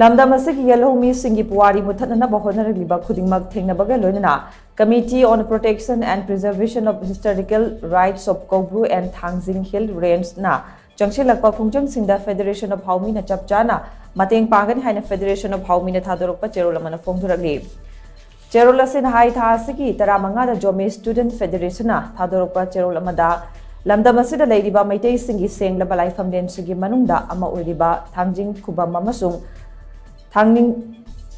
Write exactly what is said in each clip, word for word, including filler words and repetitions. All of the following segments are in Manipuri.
ꯂꯝꯗꯝ ꯑꯁꯤꯒꯤ ꯌꯦꯜꯍꯧꯃꯤꯁꯤꯡꯒꯤ ꯄꯨꯋꯥꯔꯤ ꯃꯨꯊꯠꯅꯅꯕ ꯍꯣꯠꯅꯔꯛꯂꯤꯕ ꯈꯨꯗꯤꯡꯃꯛ ꯊꯦꯡꯅꯕꯒ ꯂꯣꯏꯅꯅ Committee on Protection and Preservation of Historical Rights of Koubru and Thangjing Hill Range ꯅ ꯆꯪꯁꯤꯜꯂꯛꯄ ꯈꯣꯡꯖꯪꯁꯤꯡꯗ Federation of Haomina ꯆꯞ ꯆꯥꯅ ꯃꯇꯦꯡ ꯄꯥꯡꯒꯅꯤ ꯍꯥꯏꯅ Federation of Haomina ꯊꯥꯗꯣꯔꯛꯄ ꯆꯦꯔꯣꯜ ꯑꯃꯅ ꯐꯣꯡꯗꯣꯔꯛꯂꯤ꯫ ꯆꯦꯔꯣꯜ ꯑꯁꯤꯅ ꯍꯥꯏ, ꯊꯥ ꯑꯁꯤꯒꯤ ꯇꯔꯥꯃꯉꯥꯗ Zomi Student Federation ꯅ ꯊꯥꯗꯣꯔꯛꯄ ꯆꯦꯔꯣꯜ ꯑꯃꯗ ꯂꯝꯗꯝ ꯑꯁꯤꯗ ꯂꯩꯔꯤꯕ ꯃꯩꯇꯩꯁꯤꯡꯒꯤ ꯁꯦꯡꯂꯕ ꯂꯥꯏꯐꯝꯂꯦꯟꯁꯤꯡꯒꯤ ꯃꯅꯨꯡꯗ ꯑꯃ ꯑꯣꯏꯔꯤꯕ ꯊꯥꯡꯖꯤꯡ ꯈꯨꯕꯝ ꯑꯃꯁꯨꯡ ꯊꯥꯡꯅꯤꯡ-,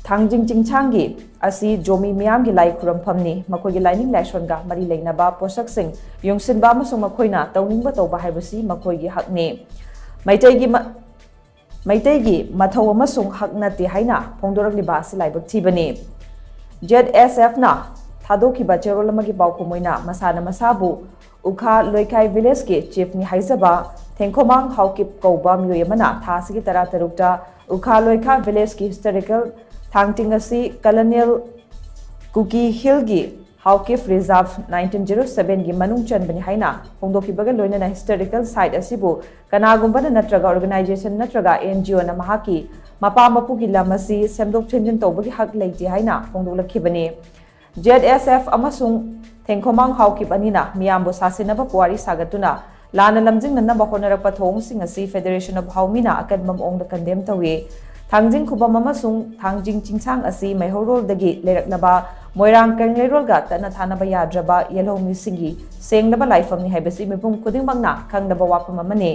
ꯊꯥꯡꯖꯤꯡ ꯆꯤꯡꯁꯥꯡꯒꯤ ꯑꯁꯤ ꯖꯣꯃꯤ ꯃꯤꯌꯥꯝꯒꯤ ꯂꯥꯏ ꯈꯨꯔꯨꯝꯐꯝꯅꯤ꯫ ꯃꯈꯣꯏꯒꯤ ꯂꯥꯏꯅꯤꯡ ꯂꯥꯏꯁꯣꯟꯒ ꯃꯔꯤ ꯂꯩꯅꯕ ꯄꯣꯠꯁꯛꯁꯤꯡ ꯌꯨꯡꯁꯤꯟꯕ ꯑꯃꯁꯨꯡ ꯃꯈꯣꯏꯅ ꯇꯧꯅꯤꯡꯕ ꯇꯧꯕ ꯍꯥꯏꯕꯁꯤ ꯃꯈꯣꯏꯒꯤ ꯍꯛꯅꯤ꯫ ꯃꯩꯇꯩꯒꯤ ꯃ-, ꯃꯩꯇꯩꯒꯤ ꯃꯊꯧ ꯑꯃꯁꯨꯡ ꯍꯛ ꯅꯠꯇꯦ ꯍꯥꯏꯅ ꯐꯣꯡꯗꯣꯔꯛꯂꯤꯕ ꯑꯁꯤ ꯂꯥꯏꯕꯛ ꯊꯤꯕꯅꯤ꯫ ꯖꯦꯗ ꯑꯦꯁ ꯑꯦꯐꯅ ꯊꯥꯗꯣꯛꯈꯤꯕ ꯆꯦꯔꯣꯜ ꯑꯃꯒꯤ ꯄꯥꯎꯈꯨꯝ ꯑꯣꯏꯅ ꯃꯁꯥꯅ ꯃꯁꯥꯕꯨ ꯎꯈꯥ ꯂꯣꯏꯈꯥꯏ ꯚꯤꯂꯦꯖꯀꯤ ꯆꯤꯐꯅꯤ ꯍꯥꯏꯖꯕ ꯊꯦꯡꯈꯣꯃꯥꯡ ꯍꯥꯎꯀꯤꯞ ꯀꯧꯕ ꯃꯤꯑꯣꯏ ꯑꯃꯅ ꯊꯥ ꯑꯁꯤꯒꯤ ꯇꯔꯥꯇꯔꯨꯛꯇ ꯎꯈꯥ ꯂꯣꯏꯈꯥ ꯚꯤꯂꯦꯖꯀꯤ ꯍꯤꯁꯇꯣꯔꯤꯀꯦꯜ ꯊꯥꯡꯇꯤꯡ ꯑꯁꯤ ꯀꯂꯅꯦꯜ ꯀꯨꯀꯤ ꯍꯤꯜꯒꯤ ꯍꯥꯎꯀꯤꯞ ꯔꯤꯖꯥꯔꯚ ꯅꯥꯏꯟꯇꯤꯟ ꯖꯤꯔꯣ ꯁꯚꯦꯟꯒꯤ ꯃꯅꯨꯡ ꯆꯟꯕꯅꯤ ꯍꯥꯏꯅ ꯐꯣꯡꯗꯣꯛꯈꯤꯕꯒ ꯂꯣꯏꯅꯅ ꯍꯤꯁꯇꯣꯔꯤꯀꯦꯜ ꯁꯥꯏꯠ ꯑꯁꯤꯕꯨ ꯀꯅꯥꯒꯨꯝꯕꯅ ꯅꯠꯇ꯭ꯔꯒ ꯑꯣꯔꯒꯅꯥꯏꯖꯦꯁꯟ ꯅꯠꯇ꯭ꯔꯒ ꯑꯦꯟ ꯖꯤ ꯑꯣꯅ ꯃꯍꯥꯛꯀꯤ ꯃꯄꯥ ꯃꯄꯨꯒꯤ ꯂꯝ ꯑꯁꯤ ꯁꯦꯝꯗꯣꯛ ꯁꯦꯝꯖꯤꯟ ꯇꯧꯕꯒꯤ ꯍꯛ ꯂꯩꯇꯦ ꯍꯥꯏꯅ ꯐꯣꯡꯗꯣꯛꯂꯛꯈꯤꯕꯅꯤ꯫ ꯖꯦꯗ ꯑꯦꯁ ꯑꯦꯐ ꯑꯃꯁꯨꯡ ꯊꯦꯡꯈꯣꯃꯥꯡ ꯍꯥꯎꯀꯤꯞ ꯑꯅꯤꯅ ꯃꯤꯌꯥꯝꯕꯨ ꯁꯥꯁꯤꯟꯅꯕ ꯄꯨꯋꯥꯔꯤ ꯁꯥꯒꯠꯇꯨꯅ ꯂꯥꯟꯅ ꯂꯝꯖꯤꯡꯅꯅꯕ ꯍꯣꯠꯅꯔꯛꯄ ꯊꯧꯑꯣꯡꯁꯤꯡ ꯑꯁꯤ Federation of Haomina ꯑꯀꯟꯕ ꯃꯑꯣꯡꯗ ꯀꯟꯗꯦꯝ ꯇꯧꯏ꯫ ꯊꯥꯡꯖꯤꯡ ꯈꯨꯕꯝ ꯑꯃꯁꯨꯡ ꯊꯥꯡꯖꯤꯡ ꯆꯤꯡꯁꯥꯡ ꯑꯁꯤ ꯃꯩꯍꯧꯔꯣꯜꯗꯒꯤ ꯂꯩꯔꯛꯂꯕ ꯃꯣꯏꯔꯥꯡ ꯀꯪꯂꯩꯔꯣꯜꯒ ꯇꯠꯅ ꯊꯥꯅꯕ ꯌꯥꯗ꯭ꯔꯕ ꯌꯦꯜꯍꯧꯃꯤꯁꯤꯡꯒꯤ ꯁꯦꯡꯂꯕ ꯂꯥꯏꯐꯝꯅꯤ ꯍꯥꯏꯕꯁꯤ ꯃꯤꯄꯨꯝ ꯈꯨꯗꯤꯡꯃꯛꯅ ꯈꯪꯗꯕ ꯋꯥꯐꯝ ꯑꯃꯅꯤ꯫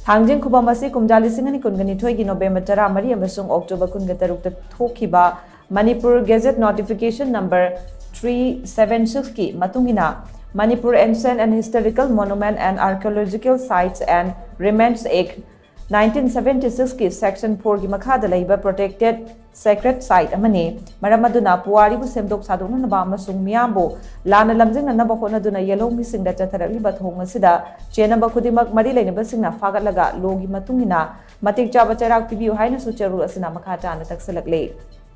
ꯊꯥꯡꯖꯤꯡ ꯈꯨꯕꯝ ꯑꯁꯤ ꯀꯨꯝꯖꯥ ꯂꯤꯁꯤꯡ ꯑꯅꯤ ꯀꯨꯟꯒ ꯅꯤꯊꯣꯏꯒꯤ ꯅꯣꯕꯦꯝꯕꯔ ꯇꯔꯥꯃꯔꯤ ꯑꯃꯁꯨꯡ ꯑꯣꯛꯇꯣꯕꯔ ꯀꯨꯟꯒ ꯇꯔꯨꯛꯇ ꯊꯣꯛꯈꯤꯕ Manipur Gazette Notification Number three seven six ꯀꯤ ꯃꯇꯨꯡ ꯏꯟꯅ Manipur Ancient and Historical Monument and Archaeological Sites and Remains Act nineteen seventy six ꯀꯤ Section four ꯒꯤ ꯃꯈꯥꯗ ꯂꯩꯕ protected sacred site ꯑꯃꯅꯤ꯫ ꯃꯔꯝ ꯑꯗꯨꯅ ꯄꯨꯋꯥꯔꯤꯕꯨ ꯁꯦꯝꯗꯣꯛ ꯁꯥꯗꯣꯛꯅꯅꯕ ꯑꯃꯁꯨꯡ ꯃꯤꯌꯥꯝꯕꯨ ꯂꯥꯟꯅ ꯂꯝꯖꯤꯡꯅꯅꯕ ꯍꯣꯠꯅꯗꯨꯅ ꯌꯦꯜꯍꯧꯃꯤꯁꯤꯡꯗ ꯆꯠꯊꯔꯛꯂꯤꯕ ꯊꯧꯑꯣꯡ ꯑꯁꯤꯗ ꯆꯦꯟꯅꯕ ꯈꯨꯗꯤꯡꯃꯛ ꯃꯔꯤ ꯂꯩꯅꯕꯁꯤꯡꯅ ꯐꯥꯒꯠꯂꯒ ꯂꯣꯒꯤ ꯃꯇꯨꯡ ꯏꯟꯅ ꯃꯇꯤꯛ ꯆꯥꯕ ꯆꯩꯔꯥꯛ ꯄꯤꯕꯤꯌꯨ ꯍꯥꯏꯅꯁꯨ ꯆꯦꯔꯣꯜ ꯑꯁꯤꯅ ꯃꯈꯥ ꯇꯥꯅ ꯇꯛꯁꯤꯜꯂꯛꯂꯤ꯫